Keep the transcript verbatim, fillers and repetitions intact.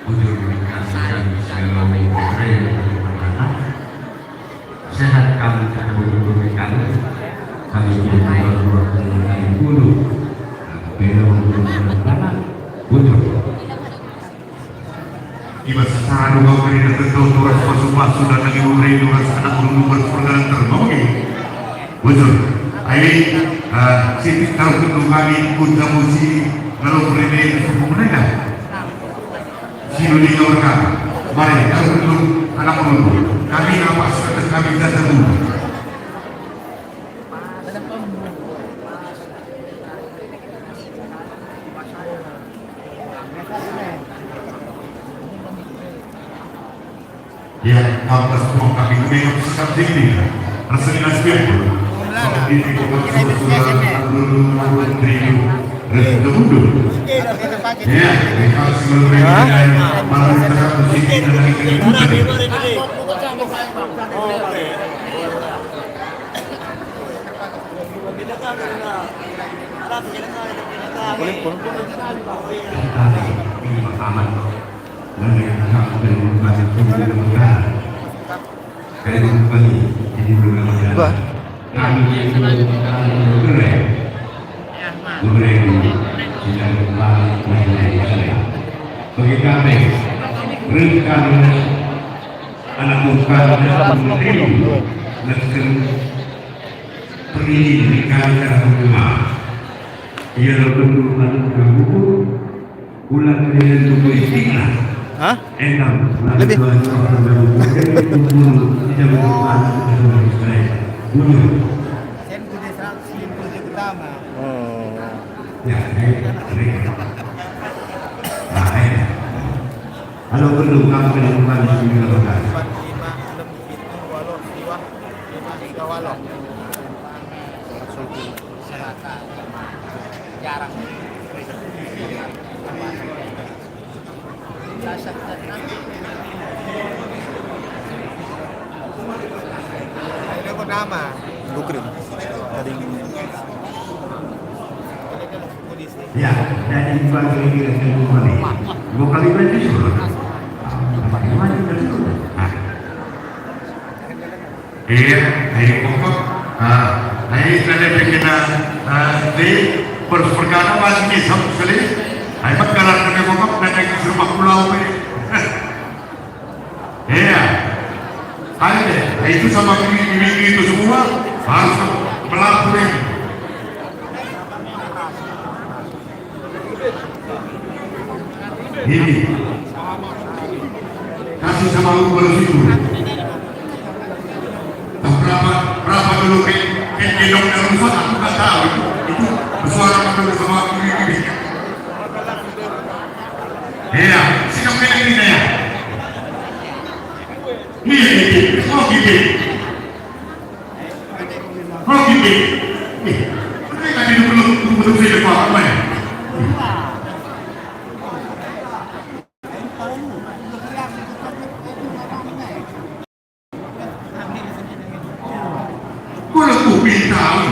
Bujur kasih kami segala orang yang berkata, sehat kami tak bujur kami, kami tidak jual dua puluh kali bulu. Bela bujur kami, bujur. I bas sada dua kali datang tau turas pasu-pasu dan lagi memberi turas anak guru berperdalan terbawa. Bujur, ai, eh, sitik taruh ketuh kami, kun kamu si ngalo perene itu semua mereka. Si duli ngawur kami. Mari, taruh ketuh anak guru. Kami apa sekedar kami datang dulu. Ya, ampas puang kami memang sikap diri. Rasanya nasib. Seperti di kota Solo, Solo, Solo, Solo, Solo, Solo, Solo, Solo, Solo. Ya, terima kasih. Hah? Malam kita satu sisi dan lagi kita. Boleh, boleh. Kita ini pertama. Bah. Bagi kami, rengkan anak muka dan neken pergi rengkan anak muka. Ia lalu anak muka. Ulang kalian buku istiqlal. Hah? Enam. Lebih. Bunuh. Sen ku desa Selimpul je pertama. Oh. Ya, ya, ya. Nah, ya. Halo, belum, kamu kena bukan di sini, kalau bukan. Empat, lima, enam, pitu, waluh, dua, lima, tiga, waluh. Jarang. Ini apa nama? Bukrin. Tadi ini. Ya, jadi dua kali kira-kira dua kali. Dua kali berarti sudah. Empat kali berarti sudah. Nah. Iya, ayo pokok. Ah, ayo kita lihat kita, ah, di pers perkara masih bisa sekali. Ayo mat kalah kena pokok dan yang serumah pulau ini. Iya. Ayo deh, itu sama ini, ini itu semua harus melapor ini. Ini. Kasih sama aku baru situ. Nah, berapa, berapa dulu ke, ke, ke dokter rusak, aku nggak tahu. Itu, itu bersuara dulu sama aku ini. Iya, sikap kayak ini, ya. Iya, iya, iya. Oh, gitu. Oke, oke. Nih, mereka di dulu, dulu, dulu saya dapat apa ya? Kalau ku pinta,